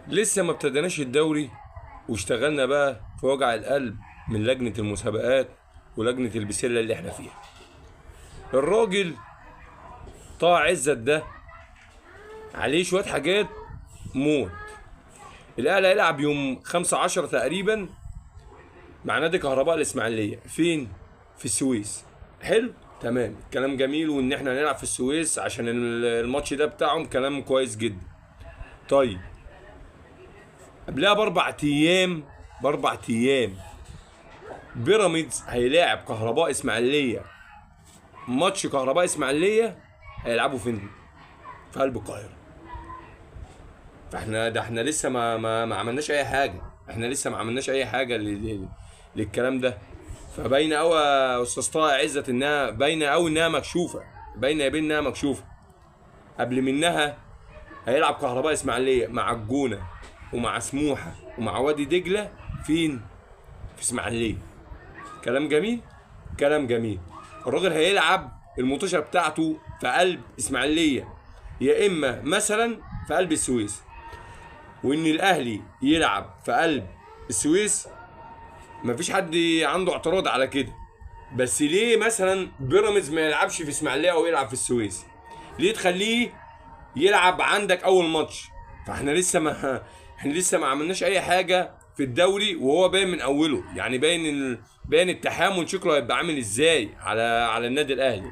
لسه ما ابتديناش الدوري واشتغلنا بقى في وجع القلب من لجنة المسابقات ولجنة البسلة اللي احنا فيها. الراجل طه عزت ده عليه شوية حاجات موت. الأهلي هيلعب يوم 15 تقريبا مع نادي كهرباء الإسماعيلية، فين؟ في السويس. حلو؟ تمام، كلام جميل، وإن احنا هنلعب في السويس عشان الماتش ده بتاعهم، كلام كويس جدا. طيب قبلها بأربع أيام بيراميدز هيلاعب كهرباء إسماعيلية. ماتش كهرباء إسماعيلية هيلعبوا فين؟ في قلب القاهرة. فاحنا ده احنا لسه ما عملناش أي حاجة، احنا لسه ما عملناش أي حاجة للكلام ده. فباينة أوي يا أستاذ طه عزت إنها باينة أوي إنها مكشوفة، باينة يا بيه إنها مكشوفة. قبل منها هيلعب كهرباء إسماعيلية مع الجونة ومع سموحة ومع وادي دجلة، فين؟ في إسماعيلية. كلام جميل؟ كلام جميل. الراجل هيلعب المطوشة بتاعته في قلب إسماعيلية، يا إما مثلا في قلب السويس. وإن الأهلي يلعب في قلب السويس مفيش حد عنده اعتراض على كده، بس ليه مثلا بيراميدز ما يلعبش في إسماعيلية أو يلعب في السويس؟ ليه تخليه يلعب عندك أول ماتش؟ فاحنا لسه ما احنا لسه ما عملناش أي حاجة في الدوري وهو باين من أوله، يعني باين التحامل شكله هيبقى عامل إزاي على النادي الأهلي.